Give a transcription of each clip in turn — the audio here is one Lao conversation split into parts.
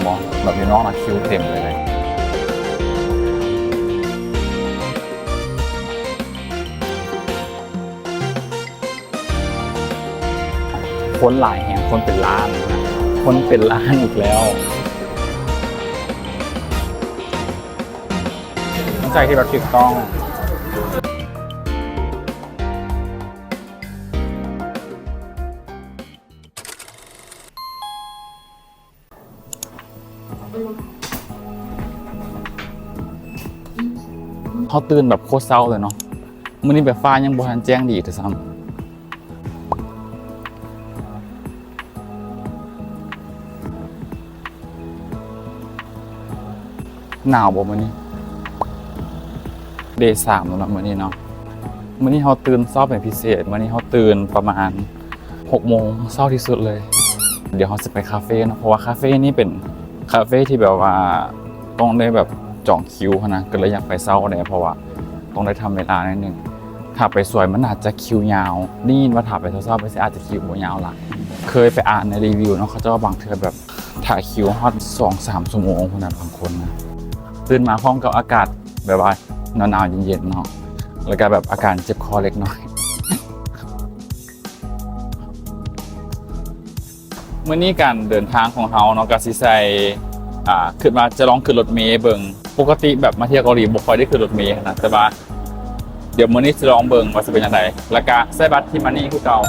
ບໍ່ ແບບຢູ່ນອກນະ ຄິວເຕັມເລີຍ. ຄົນຫຼາຍແຮງ ຄົນເປັນລ້ານ ຄົນເປັນລ້ານອີກແລ້ວ. ໃສ່ທີ່ແບບຖືກຕ້ອງ. ເຮົາຕື່ນແບບໂຄດເຊົ້າເລີຍເນາະ. ມື້ນີ້ແບບຟ້າຍັງບໍ່ທັນແຈ້ງດີເທື່ອຊ້ຳ. ໜາວບໍ່ມື້ນີ້? ເດສາມແລ້ວເນາະມື້ນີ້ເນາະ. ມື້ນີ້ເຮົາຕື່ນເຊົ້າເປັນພິເສດ. ມື້ນີ້ເຮົາຕື່ນປະມານຫົກໂມງເຊົ້າທີ່ສຸດເລີຍ. ດຽວເຮົາຊິໄປຄາເຟເນາະ ເພາະວ່າຄາເຟນີ້ເປັນຄາເຟທີ່ແບບວ່າຕ້ອງໄດ້ແບບຈອງຄິວຫັ້ນນະ ກໍເລີຍຢາກໄປເຊົ້າແດ່ ເພາະວ່າຕ້ອງໄດ້ທຳເວລາໜ້ອຍໜຶ່ງ. ຖ້າໄປສວຍມັນອາດຈະຄິວຍາວ. ໄດ້ຍິນວ່າຖ້າໄປເຊົ້າໆ ໄປຊິອາດຈະຄິວບໍ່ຍາວຫຼາຍ. ເຄີຍໄປອ່ານໃນຣີວິວເນາະ ເຂົາເຈົ້າວ່າບາງເທື່ອແບບຖ້າຄິວຮອດສອງສາມຊົ່ວໂມງພຸ້ນນະ ບາງຄົນນະ. ຕື່ນມາພ້ອມກັບອາກາດແບບວ່າໜາວໆ ເຢັນໆ ເນາະ ແລ້ວກໍແບບອາການເຈັບຄໍເລັກນ້ອຍ. ມື້ນີ້ການເດີນທາງຂອງເຮົາເນາະ ກໍຊິໃສ່ ອ່າ ຄິດວ່າຈະລອງຂຶ້ນລົດເມເບິ່ງ. ປົກກະຕິແບບມາທ່ຽວເກົາຫຼີບໍ່ຄ່ອຍໄດ້ຂຶ້ນລົດເມຫັ້ນນະ ແຕ່ວ່າດຽວມື້ນີ້ຊິລອງເບິ່ງວ່າຊິເປັນຈັ່ງໃດ ແລ້ວກະໃຊ້ບັດ T-money ຄືເກົ່າ.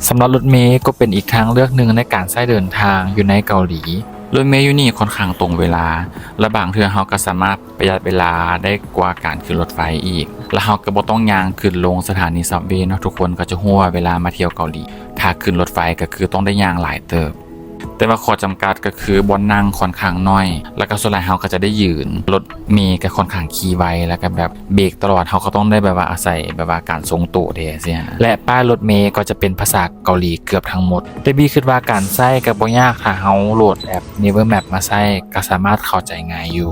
ສຳລັບລົດເມກໍເປັນອີກທາງເລືອກໜຶ່ງໃນການໃຊ້ເດີນທາງຢູ່ໃນເກົາຫຼີ. ລົດເມຢູ່ນີ້ຂ້ອນຂ້າງຕົງເວລາ ແລະ ບາງເທື່ອເຮົາກໍສາມາດປະຢັດເວລາໄດ້ກວ່າການຂຶ້ນລົດໄຟອີກ ແລະ ເຮົາກໍບໍ່ຕ້ອງຍ່າງຂຶ້ນລົງສະຖານີ Subway ເນາະ. ທຸກຄົນກໍຈະຮູ້ວ່າເວລາມາທ່ຽວເກົາຫຼີ ຖ້າຂຶ້ນລົດໄຟກໍຄືຕ້ອງໄດ້ຍ່າງຫຼາຍເຕີບ. ແຕ່ວ່າຂໍ້ຈຳກັດກໍຄືບ່ອນນັ່ງຂ້ອນຂ້າງໜ້ອຍ ແລ້ວກໍສ່ວນຫຼາຍເຮົາກໍຈະໄດ້ຢືນ. ລົດເມກໍຂ້ອນຂ້າງຂີ່ໄວ ແລ້ວກໍແບບເບຣກຕະຫຼອດ ເຮົາກໍຕ້ອງໄດ້ແບບວ່າອາໄສແບບວ່າການຊົງໂຕແດ່ຊີ້ນະ. ແລະ ປ້າຍລົດເມກໍຈະເປັນພາສາເກົາຫຼີເກືອບທັງໝົດ. ແຕ່ບີຄິດວ່າການໃຊ້ກໍບໍ່ຍາກ ຖ້າເຮົາໂຫຼດແອັບ Naver Map ມາໃຊ້ກໍສາມາດເຂົ້າໃຈງ່າຍຢູ່.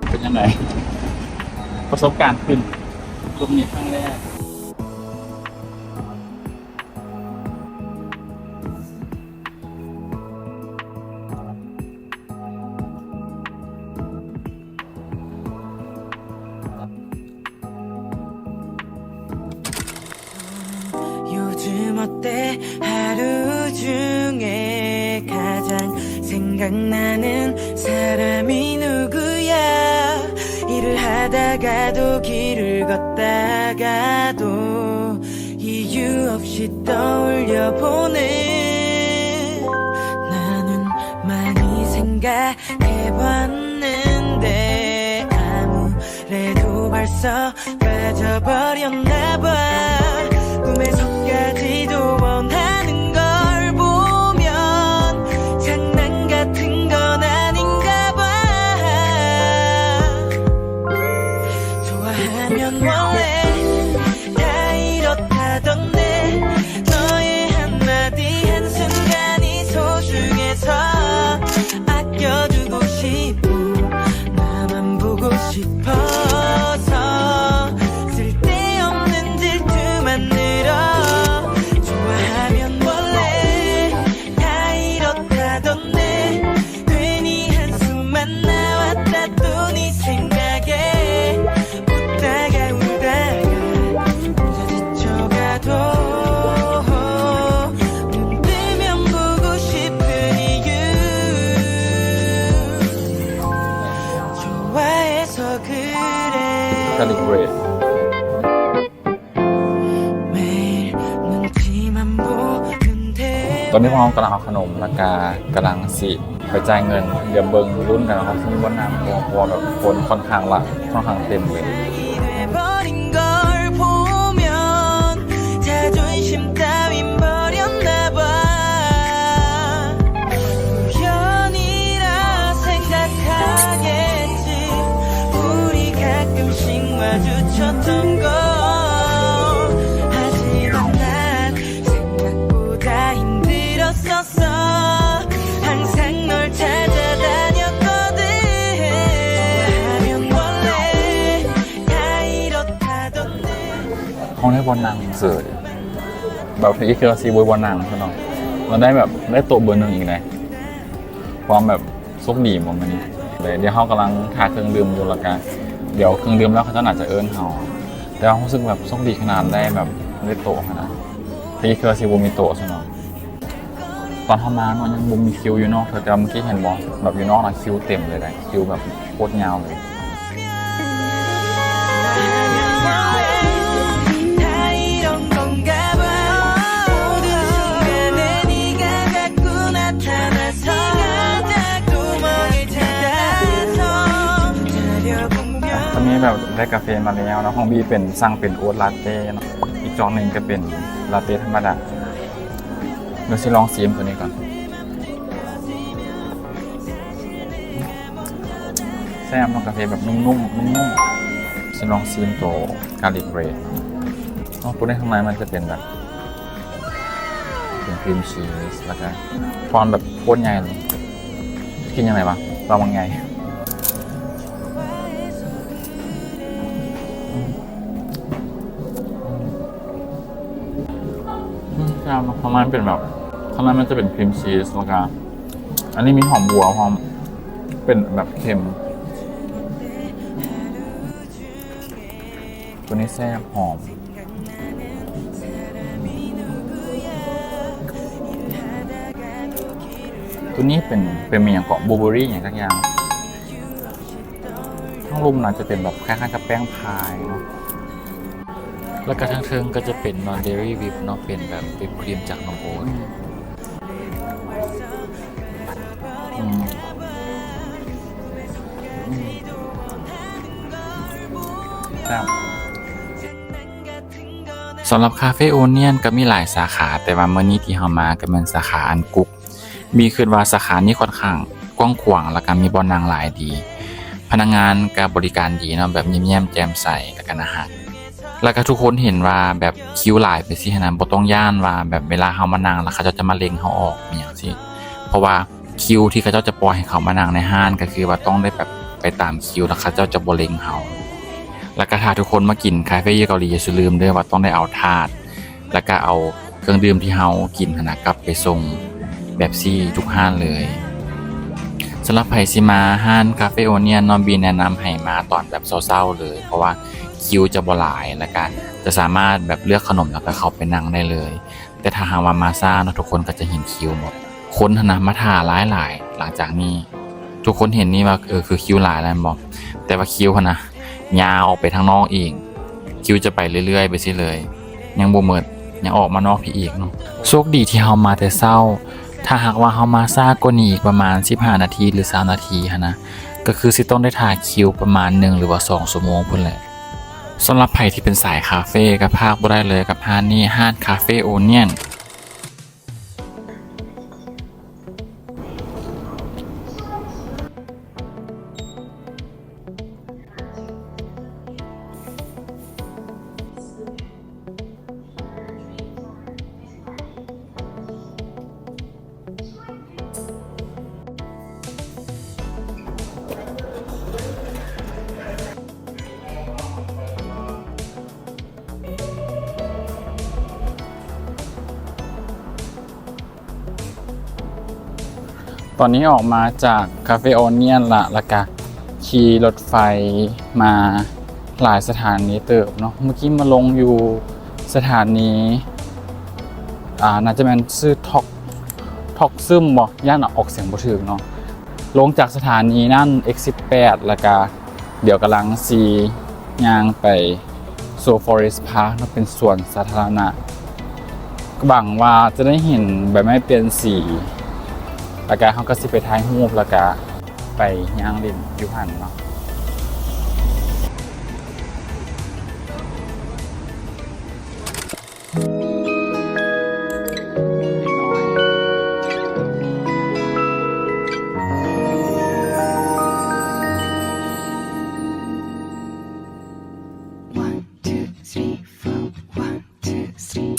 ເປັນຈັ່ງໃດ ປະສົບການຂຶ້ນລົດເມຄັ້ງແລກ? ຕອນນີ້ພວກເຮົາກຳລັງເອົາຂະໜົມ ແລ້ວກະກຳລັງຊິໄປຈ່າຍເງິນ. ດຽວເບິ່ງລຸ້ນກັນວ່າເຮົາຊິມີບ່ອນນັ່ງບໍ່ ເພາະວ່າແບບຄົນຂ້ອນຂ້າງຫຼາຍ ຂ້ອນຂ້າງເຕັມເລີຍ. ບໍ່ມີບ່ອນນັ່ງເສີຍ ແບບອີກເທື່ອຊິບໍ່ມີບ່ອນນັ່ງຊັ້ນເນາະ ແລ້ວໄດ້ແບບ ໄດ້ໂຕະເບີໜຶ່ງອີກເດ້ ຄວາມແບບໂຊກດີບໍ່ມື້ນີ້. ດຽວເຮົາກຳລັງຖ້າເຄື່ອງດື່ມຢູ່ ແລ້ວກະດຽວເຄື່ອງດື່ມແລ້ວ ເຂົາເຈົ້າໜ້າຈະເອີ້ນເຮົາ ແຕ່ວ່າຮູ້ສຶກແບບໂຊກດີຂະໜາດໄດ້ແບບ ໄດ້ໂຕະຫັ້ນນະ ອີກເທື່ອຊິບໍ່ມີໂຕະຊັ້ນເນາະ. ຕອນເຮົາມາເນາະ ຍັງບໍ່ມີຄິວຢູ່ນອກເທື່ອ ແຕ່ວ່າມື້ກີ້ເຫັນບໍ່ ແບບຢູ່ນອກນະຄິວເຕັມເລີຍເດ້ ຄິວແບບໂຄດຍາວເລີຍ. ຕອນນີ້ແບບໄດ້ກາເຟມາແລ້ວເນາະ ຂອງບີເປັນ ສັ່ງເປັນໂອດລາເຕ້ເນາະ ອີກຈອກໜຶ່ງກະເປັນລາເຕ້ທຳມະດາ. ດຽວຊິລອງຊີມໂຕນີ້ກ່ອນ ແຊບເນາະ ກາເຟແບບນຸ້ມໆ ນຸ້ມໆ. ຊິລອງຊີມໂຕກາລິກເບຣດ ໂອ້ ໂຕນີ້ຂ້າງໃນມັນຈະເປັນແບບ ເປັນຄຣີມຊີສ ແລ້ວກະຄວາມແບບໂຄດໃຫຍ່ເລີຍ ກິນຈັ່ງໃດວະ ຕອນບັກໃຫຍ່. ອືມ ແຊບເນາະ ເພາະມັນເປັນແບບ ຂ້າງໃນມັນຈະເປັນຄຣີມຊີສ ແລ້ວກະອັນນີ້ມີຫອມບົວພ້ອມ ເປັນແບບເຄັມ. ໂຕນີ້ແຊບ ຫອມ. ໂຕນີ້ເປັນ ເປັນອີ່ຫຍັງເກາະ ບລູເບີຣີຫຍັງຈັກຢ່າງ. ທາງລຸ່ມໜ້າຈະເປັນແບບຄ້າຍໆກັບແປ້ງພາຍເນາະ ແລ້ວກະທາງເທິງກະຈະເປັນເນາະ ເດຣີວິບເນາະ ເປັນແບບວິບຄຣີມຈາກນົມໂອດ. ອືມ ອືມ ແຊບ. ສຳລັບຄາເຟໂອນຽນກະມີຫຼາຍສາຂາ ແຕ່ວ່າມື້ນີ້ທີ່ເຮົາມາກະແມ່ນສາຂາອັນກຸກ ບີຄຶດວ່າສາຂານີ້ຂ້ອນຂ້າງກວ້າງຂວາງ ແລ້ວກະມີບ່ອນນັ່ງຫຼາຍດີ ພະນັກງານກະບໍລິການດີເນາະ ແບບຍິ້ມແຍ້ມແຈ່ມໃສ ແລ້ວກະໜ້າຮັກ ແລ້ວກະທຸກຄົນເຫັນວ່າແບບຄິວຫຼາຍໄປຊີ້ຫັ້ນນະ ບໍ່ຕ້ອງຢ້ານວ່າແບບເວລາເຮົາມານັ່ງແລ້ວເຂົາເຈົ້າຈະມາເລັ່ງເຮົາອອກອີ່ຫຍັງຊີ້ ເພາະວ່າຄິວທີ່ເຂົາເຈົ້າຈະປ່ອຍໃຫ້ເຂົ້າມານັ່ງໃນຮ້ານ ກະຄືວ່າຕ້ອງໄດ້ແບບໄປຕາມຄິວ ແລ້ວເຂົາເຈົ້າຈະບໍ່ເລັ່ງເຮົາ. ແລ້ວກະຖ້າທຸກຄົນມາກິນຄາເຟຢູ່ເກົາຫຼີ ຢ່າສູ່ລືມເດີ້ວ່າຕ້ອງໄດ້ເອົາຖາດ ແລ້ວກະເອົາ ເຄື່ອງດື່ມທີ່ເຮົາກິນຫັ້ນນະ ກັບໄປສົ່ງແບບຊີ້ທຸກຮ້ານເລີຍ. ສຳລັບໃຜຊິມາຮ້ານຄາເຟໂອນຽນເນາະ ບີແນະນຳໃຫ້ມາຕອນແບບເຊົ້າໆເລີຍ ເພາະວ່າຄິວຈະບໍ່ຫຼາຍ ແລ້ວກະຈະສາມາດແບບເລືອກຂະໜົມ ແລ້ວກະເຂົ້າໄປນັ່ງໄດ້ເລີຍ. ແຕ່ຖ້າຫາກວ່າມາຊ້າເນາະ ທຸກຄົນກະຈະເຫັນຄິວໝົດ ຄົນຫັ້ນນະມາຖ້າຫຼາຍໆ. ຫຼັງຈາກນີ້ ທຸກຄົນເຫັນນີ້ວ່າ ເອີ ຄືຄິວຫຼາຍແລ້ວແມ່ນບໍ່? ແຕ່ວ່າຄິວຫັ້ນນະ ຍາວອອກໄປທາງນອກອີກ ຄິວຈະໄປເລື້ອຍໆໄປຊີ້ເລີຍ ຍັງບໍ່ໝົດ ຍັງອອກມານອກພີ້ອີກເນາະ. ໂຊກດີທີ່ເຮົາມາແຕ່ເຊົ້າ ຖ້າຫາກວ່າເຮົາມາຊ້າກວ່ານີ້ອີກປະມານສິບຫ້ານາທີ ຫຼື ຊາວນາທີຫັ້ນນະ ກະຄືຊິຕ້ອງໄດ້ຖ້າຄິວປະມານໜຶ່ງ ຫຼືວ່າສອງຊົ່ວໂມງພຸ້ນແຫຼະ. ສຳລັບໃຜທີ່ເປັນສາຍຄາເຟ ກະພາດບໍ່ໄດ້ເລີຍກັບຮ້ານນີ້ ຮ້ານຄາເຟໂອນຽນ. ຕອນນີ້ອອກມາຈາກຄາເຟໂອນຽນລະ ລະກະຂີ່ລົດໄຟມາຫຼາຍສະຖານີເຕີບເນາະ. ເມື່ອກີ້ມາລົງຢູ່ສະຖານີ ອາ ໜ້າຈະແມ່ນຊື່ Tok Tok Sum ບໍ່ ຢ້ານອອກສຽງບໍ່ຖືກເນາະ. ລົງຈາກສະຖານີນັ້ນ ເອັກຊິດແປດ ລະກະ ດຽວກຳລັງຊິຍ່າງໄປ Seoul Forest Park ເນາະ ເປັນສວນສາທາລະນະ. ຫວັງວ່າຈະໄດ້ເຫັນໃບໄມ້ປ່ຽນສີ ລະກະເຮົາກະຊິໄປຖ່າຍຮູບ ລະກະໄປຍ່າງຫຼິ້ນຢູ່ຫັ້ນເນາະ. One, two, three, four. One, two, three.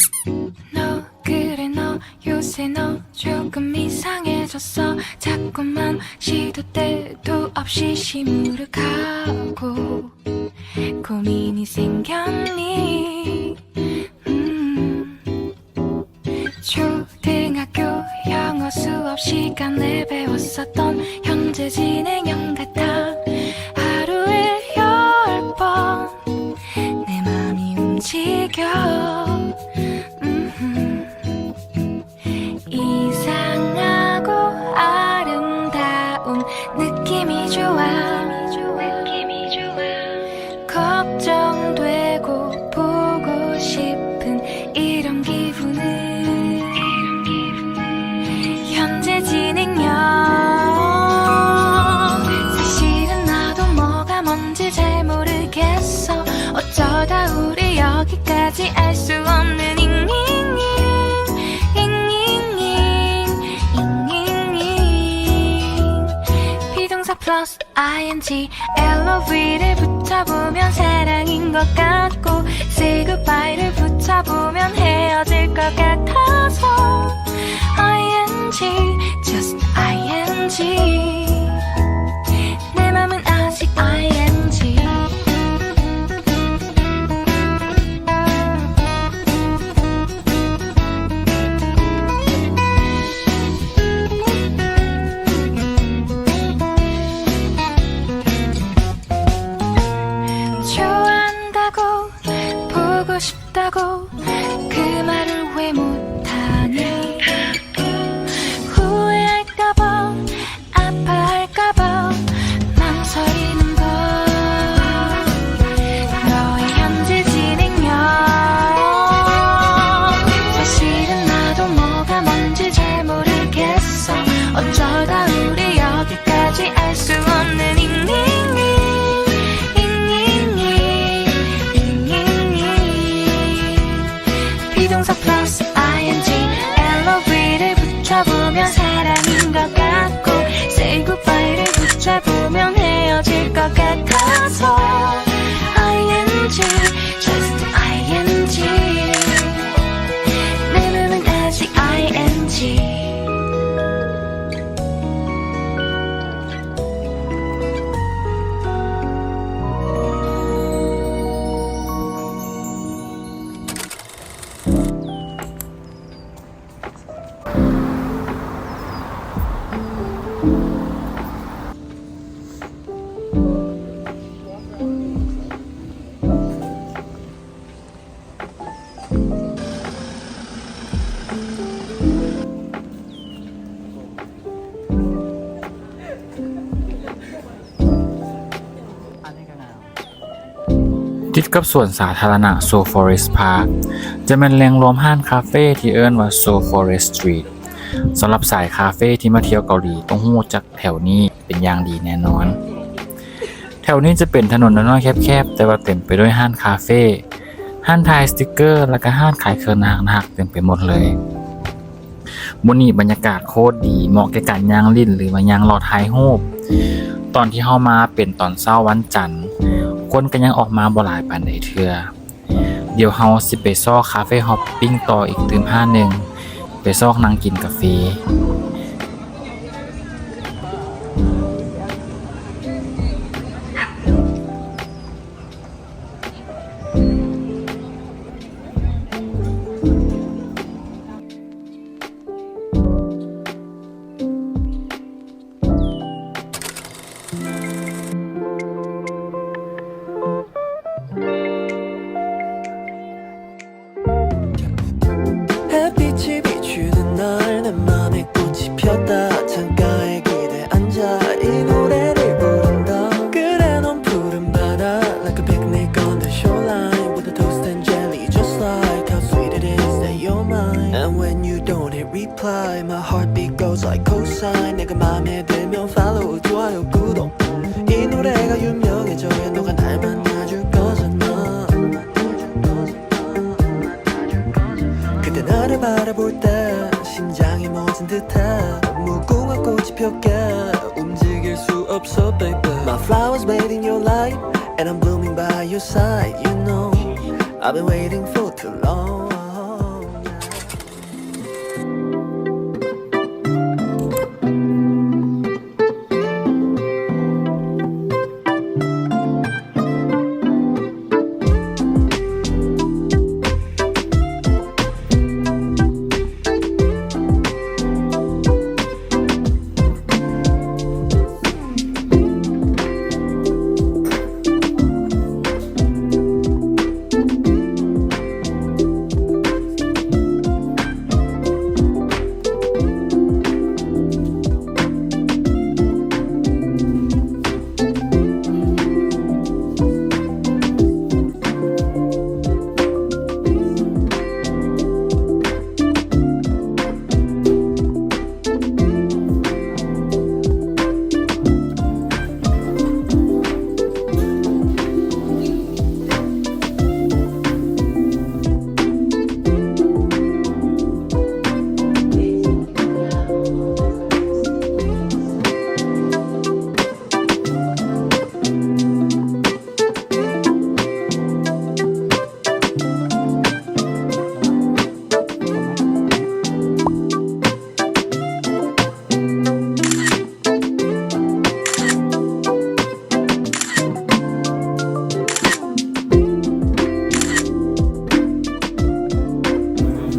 너 그래 너 요새 너 조금 이상해졌어. 자꾸만 시도 때도 없이 시무룩하고 고민이 생겼니? 초등학교 영어 수업 시간에 배웠었던 현재 진행형 같아 하루에 열 번 내 맘이 움직여. 이상하고 아름다운 느낌이 좋아. 걱정되고 보고 싶은 이런 기분은 현재 진행형. 사실은 나도 뭐가 뭔지 잘 모르겠어. 어쩌다 우리 여기까지 알 수 없는 잉잉잉, 잉잉잉, 잉잉잉. 비동사 플러스 아이엔지. Love you를 붙여보면 사랑인 것 같고, say goodbye를 붙여보면 헤어질 것 같아서. 아이엔지, just 아이엔지. 내 맘은 아직 아이엔지. 좋아한다고, 보고 싶다고 그 말을 왜 못하니? 후회할까봐, 아파할까봐 망설이는 걸. 너의 현재 진행형. 사실은 나도 뭐가 뭔지 잘 모르겠어. 어쩌다 우리 여기까지 알 수 없는 잉잉이, 잉ܝ, ܝ, ܝ, ܝ. 비동사 플러스 아이엔지. Love you를 붙여보면 사랑인 것 같고, say goodbye를 붙여보면 헤어질 것 같아서. 아이엔지, just 아이엔지. 내 맘은 아직 아이엔지.ຕິດກັບສວນສາທາລະນະ Seoul Forest Park ຈະແມ່ນແຫຼ່ງລວມຮ້ານຄາເຟທີ່ເອີ້ນວ່າ Seoul Forest Street. ສຳລັບສາຍຄາເຟທີ່ມາທ່ຽວເກົາຫຼີຕ້ອງຮູ້ຈັກແຖວນີ້ເປັນຢ່າງດີແນ່ນອນ. ແຖວນີ້ຈະເປັນຖະໜົນນ້ອຍໆແຄບໆ ແຕ່ວ່າເຕັມໄປດ້ວຍຮ້ານຄາເຟ, ຮ້ານຖ່າຍສະຕິກເກີ ແລະກະຮ້ານຂາຍເຄື່ອງໜ້າຮັກໆເຕັມໄປໝົດເລີຍ. ມື້ນີ້ບັນຍາກາດໂຄດດີ ເໝາະແກ່ການຍ່າງຫຼິ້ນ ຫຼືວ່າຍ່າງເລາະຖ່າຍຮູບ. ຕອນທີ່ເຮົາມາເປັນຕອນເຊົ້າວັນຈັນ, ຄົນກໍຍັງອອກມາບໍ່ຫຼາຍປານໃດເທື່ອ. ດຽວເຮົາຊິໄປຊອກຄາເຟຮອບປິງຕໍ່ອີກຕື່ມຮ້ານໜຶ່ງ, ໄປຊອກນັ່ງກິນກາເຟ. 햇빛이 비추는 날 내 맘에 꽃이 피었다. 창가에 기대 앉아 이 노래를 부른다. 그래 넌 푸른 바다 like a picnic on the shoreline with a toast and jelly, just like how sweet it is that you're mine. And when you don't hit reply, my heartbeat goes like cosign. 내가 맘에 들면 follow, 좋아요, 구독. 이 노래가 유명해져야 너가 날 만나줄 거잖아. 그대 나를 바라볼 때 심장이 멎은 듯해. 무궁화 꽃이 폈게, 움직일 수 없어, baby. My flowers bathe in your light, and I'm blooming by your side. You know I've been waiting for too long.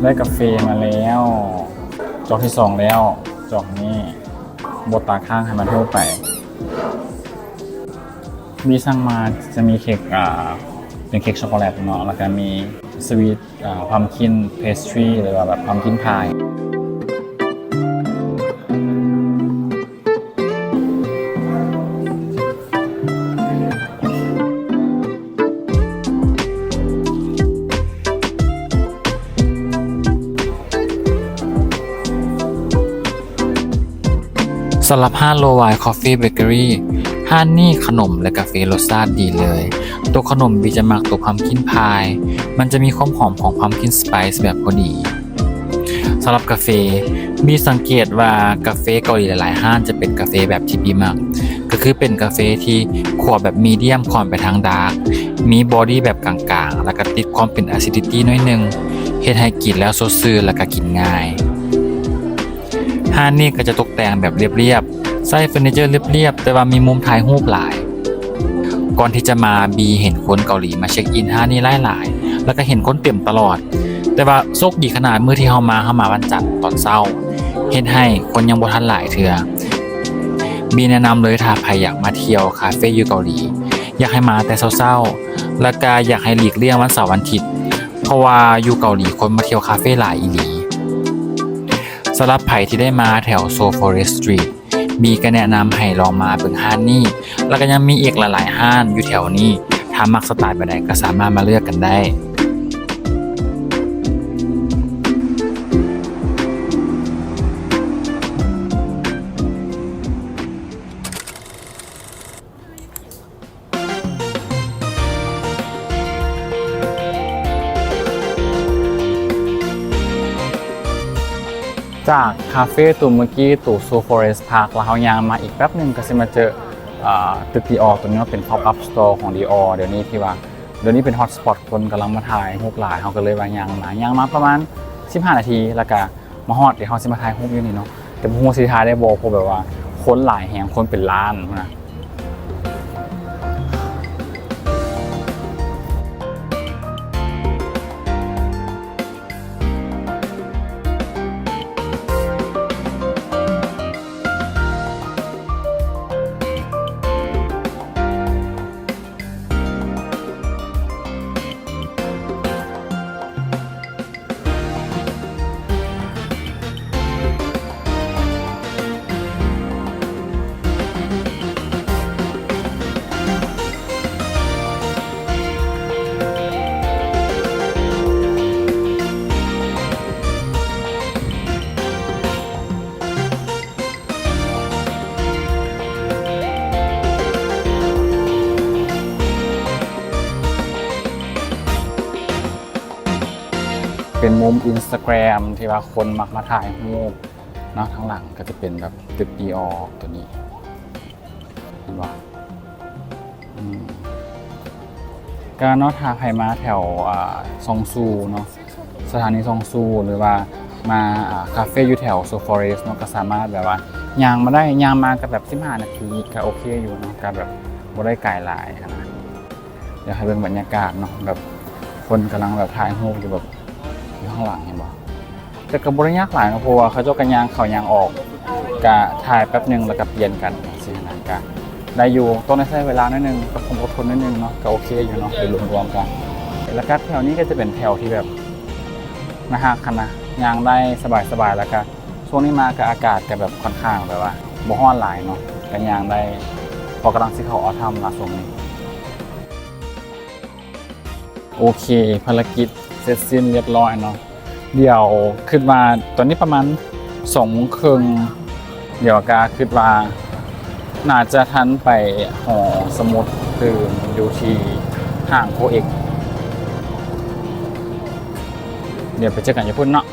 ໄດ້ກາເຟມາແລ້ວ ຈອກທີສອງແລ້ວ ຈອກນີ້ ບໍ່ຕາຄ້າງໃຫ້ມັນຮູ້ໄປ. ບີສັ່ງມາຈະມີເຄັກ ອ່າ ເປັນເຄັກຊັອກໂກແລັດເນາະ ແລ້ວກະມີສະວີດ ອ່າ ພຳຄິນເພສທຣີ ຫຼືວ່າແບບພຳຄິນພາຍ. ສຳລັບຮ້ານ Low Wine Coffee Bakery ຮ້ານນີ້ຂະໜົມ ແລະ ກາເຟລົດຊາດດີເລີຍ. ໂຕຂະໜົມບີຈະມັກໂຕພຳຄິນພາຍ ມັນຈະມີຄວາມຫອມຂອງພຳຄິນສະໄປສ໌ແບບພໍດີ. ສຳລັບກາເຟ ບີສັງເກດວ່າກາເຟເກົາຫຼີຫຼາຍໆຮ້ານຈະເປັນກາເຟແບບທີ່ບີມັກ ກໍຄືເປັນກາເຟທີ່ຂົ້ວແບບມີດຽມຄ່ອນໄປທາງດາກ ມີບອດີ້ແບບກາງໆ ແລ້ວກໍຕິດຄວາມເປັນອາຊິດິຕີ້ໜ້ອຍໜຶ່ງ ເຮັດໃຫ້ກິນແລ້ວສົດຊື່ນ ແລ້ວກໍກິນງ່າຍ. ຮ້ານນີ້ກໍຈະຕົກແຕ່ງແບບລຽບໆ ໃຊ້ເຟີນີເຈີລຽບໆ ແຕ່ວ່າມີມຸມຖ່າຍຮູບຫຼາຍ. ກ່ອນທີ່ຈະມາ ບີເຫັນຄົນເກົາຫຼີມາເຊັກອິນຮ້ານນີ້ຫຼາຍໆ ແລ້ວກໍເຫັນຄົນເຕັມຕະຫຼອດ. ແຕ່ວ່າໂຊກດີຂະໜາດມື້ທີ່ເຮົາມາ ເຮົາມາວັນຈັນຕອນເຊົ້າ ເຮັດໃຫ້ຄົນຍັງບໍ່ທັນຫຼາຍເທື່ອ. ບີແນະນຳເລີຍ ຖ້າໃຜຢາກມາທ່ຽວຄາເຟຢູ່ເກົາຫຼີ ຢາກໃຫ້ມາແຕ່ເຊົ້າໆ ແລ້ວກະຢາກໃຫ້ຫຼີກລ່ຽງວັນເສົາວັນທິດ ເພາະວ່າຢູ່ເກົາຫຼີຄົນມາທ່ຽວຄາເຟຫຼາຍອີ່ຫຼີ. ສຳລັບໃຜທີ່ໄດ້ມາແຖວ Seoul Forest Street ບີກໍແນະນຳໃຫ້ລອງມາເບິ່ງຮ້ານນີ້ ແລ້ວກໍຍັງມີອີກຫຼາຍໆຮ້ານຢູ່ແຖວນີ້ ຖ້າມັກສະໄຕລ໌ແບບໃດກໍສາມາດມາເລືອກກັນໄດ້. ຈາກຄາເຟໂຕເມື່ອກີ້ ໂຕ Seoul Forest Park ແລ້ວເຮົາຍ່າງມາອີກແປັບໜຶ່ງ ກໍຊິມາເຈີ ອ່າ ຕຶກ Dior ໂຕນີ້ເນາະ ເປັນ pop up store ຂອງ Dior ດຽວນີ້ ທີ່ວ່າດຽວນີ້ເປັນ hot spot ຄົນກຳລັງມາຖ່າຍຮູບຫຼາຍ ເຮົາກໍເລີຍວ່າຍ່າງມາ ຍ່າງມາປະມານສິບຫ້ານາທີ ແລ້ວກະ ມາຮອດ ດຽວເຮົາຊິມາຖ່າຍຮູບຢູ່ນີ້ເນາະ ແຕ່ບໍ່ຮູ້ວ່າຊິຖ່າຍໄດ້ບໍ່ ເພາະແບບວ່າຄົນຫຼາຍແຮງ ຄົນເປັນລ້ານພຸ້ນນະ. ເປັນມຸມ Instagram ທີ່ວ່າຄົນມັກມາຖ່າຍຮູບເນາະ. ທາງຫຼັງກໍຈະເປັນແບບຕຶກ Dior ຕົວນີ້ ເຫັນບໍ່? ອືມ ກະເນາະ ຖ້າໃຜມາແຖວ ອ່າ ຊອງຊູເນາະ ສະຖານີຊອງຊູ ຫຼືວ່າມາ ອ່າ ຄາເຟຢູ່ແຖວ Seoul Forest ເນາະ ກໍສາມາດແບບວ່າຍ່າງມາໄດ້ ຍ່າງມາກໍແບບສິບຫ້ານາທີ ກໍໂອເຄຢູ່ເນາະ ກໍແບບບໍ່ໄດ້ໄກຫຼາຍຫັ້ນນະ. ດຽວໃຫ້ເບິ່ງບັນຍາກາດເນາະ ແບບຄົນກຳລັງແບບຖ່າຍຮູບຢູ່ ແບບຢູ່ຂ້າງຫຼັງ ເຫັນບໍ່? ແຕ່ກໍບໍ່ໄດ້ຍາກຫຼາຍເນາະ ເພາະວ່າເຂົາເຈົ້າກໍຍ່າງເຂົ້າຍ່າງອອກ ກະຖ່າຍແປັບໜຶ່ງແລ້ວກະປ່ຽນກັນຈັ່ງຊີ້ນະ ກະໄດ້ຢູ່. ຕ້ອງໄດ້ໃຊ້ເວລາໜ້ອຍໜຶ່ງ ກັບຄວາມອົດທົນໜ້ອຍໜຶ່ງເນາະ ກະໂອເຄຢູ່ເນາະ ໂດຍລວມໆ ກະ ແລ້ວກະແຖວນີ້ກໍຈະເປັນແຖວທີ່ແບບໜ້າຮັກຫັ້ນນະ ຍ່າງໄດ້ສະບາຍໆ ແລ້ວກະຊ່ວງນີ້ມາກະອາກາດກະແບບຂ້ອນຂ້າງແບບວ່າບໍ່ຮ້ອນຫຼາຍເນາະ ກະຍ່າງໄດ້ ເພາະກຳລັງຊິເຂົ້າ autumn ລະຊ່ວງນີ້. ໂອເຄ ພາລະກິດເສັດສິ້ນລຽບຮ້ອຍເນາະ. ດຽວຄິດວ່າຕອນນີ້ປະມານສອງໂມງເຄິ່ງ ດຽວກະຄິດວ່າໜ້າຈະທັນໄປຫໍສະໝຸດຕື່ມຢູ່ທີ່ຫ້າງໂຄເອັກ. ດຽວໄປເຈີກັນຢູ່ພຸ້ນເນາະ.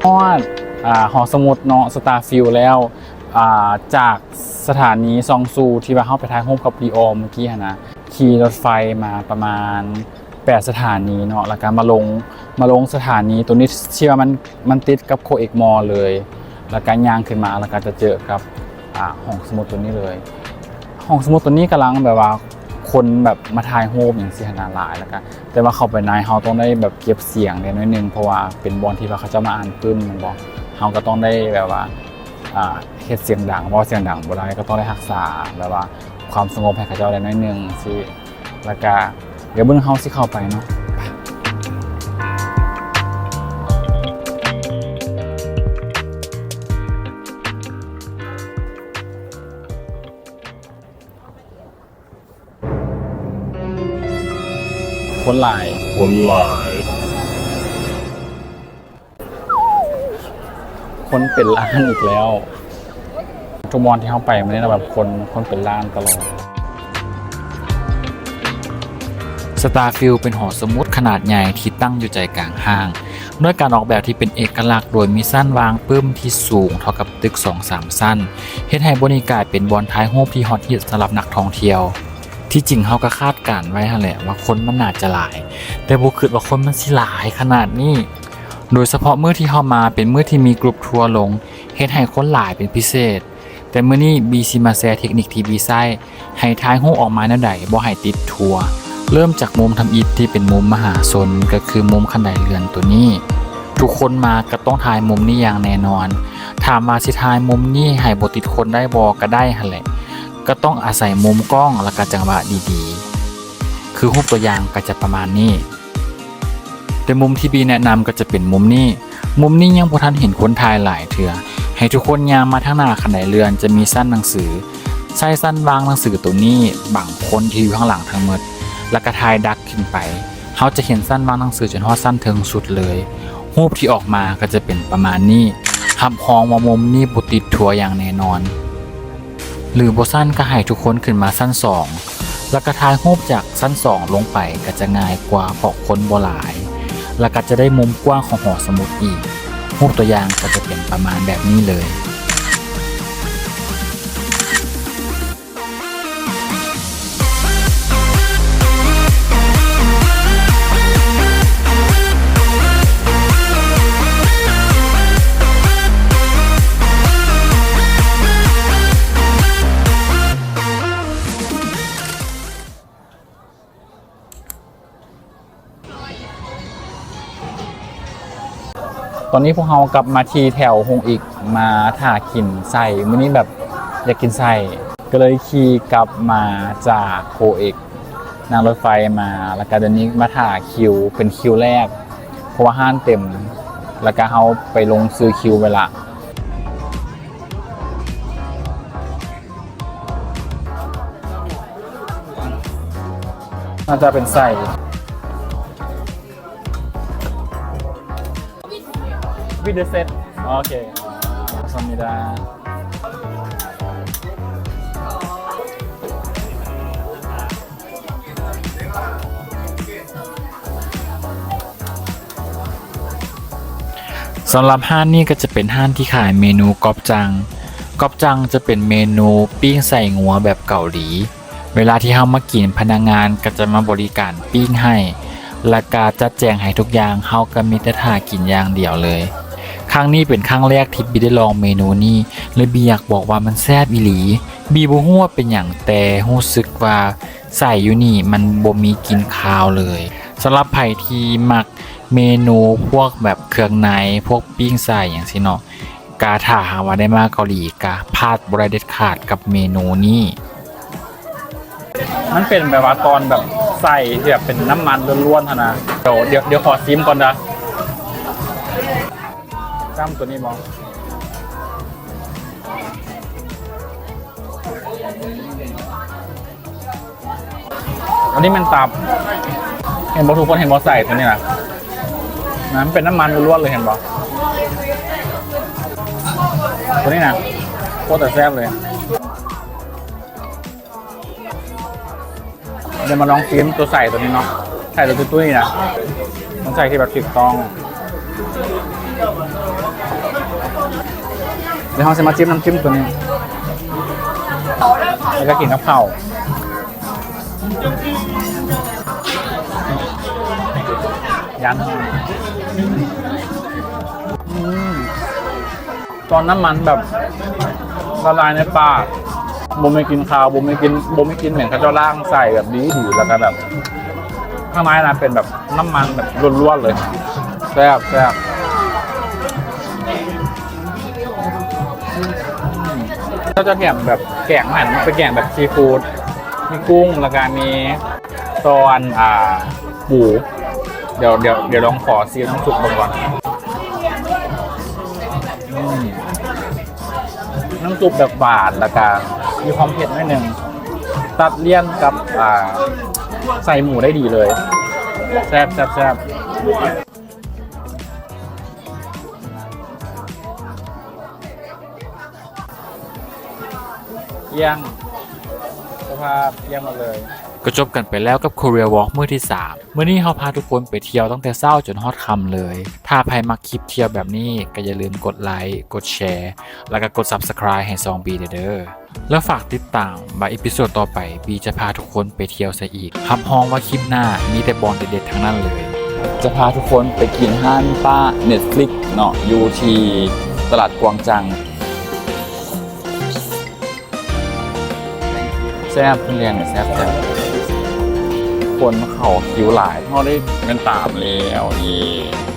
ຮອດ ອ່າ ຫໍສະໝຸດເນາະ Starfield ແລ້ວ. ອ່າ ຈາກສະຖານີຊອງຊູທີ່ວ່າເຮົາໄປຖ່າຍຮູບກັບ Dior ເມື່ອກີ້ຫັ້ນນະ ຂີ່ລົດໄຟມາປະມານແປດສະຖານີເນາະ ແລ້ວກະມາລົງ ມາລົງສະຖານີໂຕນີ້ທີ່ວ່າມັນ ມັນຕິດກັບ Coexmore ເລີຍ ແລ້ວກະຍ່າງຂຶ້ນມາ ແລ້ວກະຈະເຈີກັບ ອ່າ ຫ້ອງສະໝຸດໂຕນີ້ເລີຍ. ຫ້ອງສະໝຸດໂຕນີ້ກຳລັງແບບວ່າຄົນແບບມາຖ່າຍຮູບຫຍັງຊີ້ຫັ້ນນະຫຼາຍ ແລ້ວກະ ແຕ່ວ່າເຂົ້າໄປໃນເຮົາຕ້ອງໄດ້ແບບເກັບສຽງແດ່ໜ້ອຍໜຶ່ງ ເພາະວ່າເປັນບ່ອນທີ່ວ່າເຂົາເຈົ້າມາອ່ານປຶ້ມແມ່ນບໍ່ ເຮົາກໍຕ້ອງໄດ້ແບບວ່າ ອ່າ ເຮັດສຽງດັງ ເວົ້າສຽງດັງບໍ່ໄດ້ ກໍຕ້ອງໄດ້ຮັກສາແບບວ່າຄວາມສະຫງົບໃຫ້ເຂົາເຈົ້າໄດ້ໜ້ອຍໜຶ່ງຊີ້ ແລ້ວກະ ດຽວເບິ່ງເຮົາຊິເຂົ້າໄປເນາະ. ຄົນຫຼາຍ ຄົນຫຼາຍ ຄົນເປັນລ້ານອີກແລ້ວ. ທຸກບ່ອນທີ່ເຮົາໄປມື້ນີ້ນະ ແບບຄົນ ຄົນເປັນລ້ານຕະຫຼອດ. Starfield ເປັນຫໍສະໝຸດຂະໜາດໃຫຍ່ທີ່ຕັ້ງຢູ່ໃຈກາງຫ້າງ ດ້ວຍການອອກແບບທີ່ເປັນເອກະລັກ ໂດຍມີຊັ້ນວາງປຶ້ມທີ່ສູງເທົ່າກັບຕຶກສອງສາມຊັ້ນ ເຮັດໃຫ້ບ່ອນນີ້ກາຍເປັນບ່ອນຖ່າຍຮູບທີ່ຮອດຮິດສຳລັບນັກທ່ອງທ່ຽວ. ທີ່ຈິງເຮົາກໍຄາດການໄວ້ຫັ້ນແຫຼະວ່າຄົນມັນໜ້າຈະຫຼາຍ, ແຕ່ບໍ່ຄິດວ່າຄົນມັນຊິຫຼາຍຂະໜາດນີ້. ໂດຍສະເພາະມື້ທີ່ເຮົາມາເປັນມື້ທີ່ມີກຣຸບທົວລົງ, ເຮັດໃຫ້ຄົນຫຼາຍເປັນພິເສດ. ແຕ່ມື້ນີ້ບີຊິມາແຊເທັກນິກທີ່ບີໃຊ້ ໃຫ້ຖ່າຍຮູບອອກມາແນວໃດບໍ່ໃຫ້ຕິດທົວ. ເລີ່ມຈາກມຸມທຳອິດທີ່ເປັນມຸມມະຫາຊົນ ກໍຄືມຸມຄັນໄດເລື່ອນໂຕນີ້. ທຸກຄົນມາກໍຕ້ອງຖ່າຍມຸມນີ້ຢ່າງແນ່ນອນ. ຖາມວ່າຊິຖ່າຍມຸມນີ້ໃຫ້ບໍ່ຕິດຄົນໄດ້ບໍ່? ກໍໄດ້ຫັ້ນແຫຼະ. ກໍຕ້ອງອາໄສມຸມກ້ອງ ແລ້ວກໍຈັງຫວະດີໆ. ຄືຮູບຕົວຢ່າງກໍຈະປະມານນີ້. ແຕ່ມຸມທີ່ບີແນະນຳກໍຈະເປັນມຸມນີ້. ມຸມນີ້ຍັງບໍ່ທັນເຫັນຄົນຖ່າຍຫຼາຍເທື່ອ. ໃຫ້ທຸກຄົນຍ່າງມາທາງໜ້າຄັນໄດເລື່ອນ ຈະມີຊັ້ນໜັງສື. ໃຊ້ຊັ້ນວາງໜັງສືໂຕນີ້ບັງຄົນທີ່ຢູ່ຂ້າງຫຼັງທັງໝົດ ແລ້ວກໍຖ່າຍດັກຂຶ້ນໄປ. ເຮົາຈະເຫັນຊັ້ນວາງໜັງສືຈົນຮອດຊັ້ນເທິງສຸດເລີຍ. ຮູບທີ່ອອກມາກໍຈະເປັນປະມານນີ້. ຮັບຮອງວ່າມຸມນີ້ບໍ່ຕິດທົວຢ່າງແນ່ນອນ. ຫຼືບໍ່ຊັ້ນກໍໃຫ້ທຸກຄົນຂຶ້ນມາຊັ້ນສອງ ແລ້ວກໍຖ່າຍຮູບຈາກຊັ້ນສອງລົງໄປກໍຈະງ່າຍກວ່າ ເພາະຄົນບໍ່ຫຼາຍ ແລ້ວກໍຈະໄດ້ມຸມກວ້າງຂອງຫໍສະໝຸດອີກ. ຮູບຕົວຢ່າງກໍຈະເປັນປະມານແບບນີ້ເລີຍ. ຕອນນີ້ພວກເຮົາກັບມາທີ່ແຖວໂຮງອິກ ມາຖ້າກິນໄສ້. ມື້ນີ້ແບບຢາກກິນໄສ້ ກໍເລີຍຂີ່ກັບມາຈາກໂຮງອິກ ນັ່ງລົດໄຟມາ ແລ້ວກໍດຽວນີ້ມາຖ້າຄິວ ເປັນຄິວແລກ ເພາະວ່າຮ້ານເຕັມ ແລ້ວກໍເຮົາໄປລົງຊື່ຄິວໄວ້ລະ. ໜ້າຈະເປັນໄສ້ with the set. ໂອເຄ ຄຳຊາມນິດາ. ສຳລັບຮ້ານນີ້ກໍຈະເປັນຮ້ານທີ່ຂາຍເມນູກອບຈັງ. ກອບຈັງຈະເປັນເມນູປີ້ງໄສ້ງົວແບບເກົາຫຼີ. ເວລາທີ່ເຮົາມາກິນ, ພະນັກງານກໍຈະມາບໍລິການປີ້ງໃຫ້ ແລ້ວກະຈັດແຈງໃຫ້ທຸກຢ່າງ, ເຮົາກໍມີແຕ່ຖ້າກິນຢ່າງດຽວເລີຍ. ຄັ້ງນີ້ເປັນຄັ້ງແລກທີ່ບີໄດ້ລອງເມນູນີ້ ແລະ ບີຢາກບອກວ່າມັນແຊບອີ່ຫຼີ. ບີບໍ່ຮູ້ວ່າເປັນຫຍັງ, ແຕ່ຮູ້ສຶກວ່າ ໄສ້ຢູ່ນີ້ມັນບໍ່ມີກິ່ນຄາວເລີຍ. ສຳລັບໃຜທີ່ມັກເມນູພວກແບບເຄື່ອງໃນ, ພວກປີ້ງໄສ້ຫຍັງຊີ້ເນາະ, ກະຖ້າຫາກວ່າໄດ້ມາເກົາຫຼີ ກະພາດບໍ່ໄດ້ເດັດຂາດກັບເມນູນີ້. ມັນເປັນແບບວ່າຕອນແບບໄສ້ທີ່ແບບເປັນນ້ຳມັນລ້ວນໆຫັ້ນນະ. ດຽວ ດຽວ ດຽວຂໍຊີມກ່ອນເດີ. ຈ້ຳຕົວນີ້ບໍ່? ອັນນີ້ແມ່ນຕັບ. ເຫັນບໍ່ ທຸກຄົນເຫັນບໍ່? ໄສ້ຕົວນີ້ນະ ນະ ມັນເປັນນ້ຳມັນລ້ວນໆເລີຍ ເຫັນບໍ່? ຕົວນີ້ນະ ໂຄດແຕ່ແຊບເລີຍ. ດຽວມາລອງຊີມຕົວໄສ້ຕົວນີ້ເນາະ. ໄສ້ຕົວຕຸ້ຍໆນີ້ນະ ຕ້ອງໃສ່ທີ່ແບບຖືກຕ້ອງ. ດຽວເຮົາຊິມາຈິ້ມນ້ຳຈິ້ມຕົວນີ້ ແລ້ວກໍກິນກັບເຂົ້າ. ຢ້ານ ອືມ ຕອນນ້ຳມັນແບບລະລາຍໃນປາກ ບໍ່ມີກິ່ນຄາວ ບໍ່ມີກິ່ນ ບໍ່ມີກິ່ນເໝັນ ເຂົາເຈົ້າລ້າງໄສ້ແບບດີໆ ແລ້ວກໍແບບ ຂ້າງໃນນະເປັນແບບນ້ຳມັນແບບລ້ວນໆເລີຍ. ແຊບ ແຊບ. ເຂົາຈະແຖມແບບແກງຫັ້ນ ເປັນແກງແບບຊີຟູດ ມີກຸ້ງ ແລ້ວກໍມີ ສ່ວນ ອ່າ ປູ ດຽວ ດຽວ ດຽວລອງຂໍຊີມນ້ຳຊຸບເບິ່ງກ່ອນ. ອືມ ນ້ຳຊຸບແບບຫວານ ແລ້ວກະມີຄວາມເຜັດໜ້ອຍໜຶ່ງ ຕັດລ່ຽນກັບ ອ່າ ໄສ້ໝູໄດ້ດີເລີຍ. ແຊບ ແຊບ ແຊບ. ກ້ຽງ ສະພາບກ້ຽງໝົດເລີຍ. ກໍຈົບກັນໄປແລ້ວກັບ Korea Walk ມື້ທີສາມ. ມື້ນີ້ເຮົາພາທຸກຄົນໄປທ່ຽວຕັ້ງແຕ່ເຊົ້າຈົນຮອດຄ່ຳເລີຍ. ຖ້າໃຜມັກຄລິບທ່ຽວແບບນີ້ ກໍຢ່າລືມກົດໄລ, ກົດແຊ ແລ້ວກໍກົດ Subscribe ໃຫ້ຊ່ອງບີແດ່ເດີ. ແລ້ວຝາກຕິດຕາມວ່າເອພິໂສດຕໍ່ໄປ ບີຈະພາທຸກຄົນໄປທ່ຽວໃສອີກ. ຮັບຮອງວ່າຄລິບໜ້າມີແຕ່ບ່ອນເດັດໆທັງນັ້ນເລີຍ. ຈະພາທຸກຄົນໄປກິນຮ້ານປ້າ Netflix ເນາະ ຢູ່ທີ່ຕະຫຼາດກວາງຈັງ. ແຊບ ເພິ່ນລ້ຽງນີ້ແຊບໆ. ຄົນເຂົ້າຄິວຫຼາຍ ເຮົາໄດ້ແມ່ນຕາມແລ້ວເດ.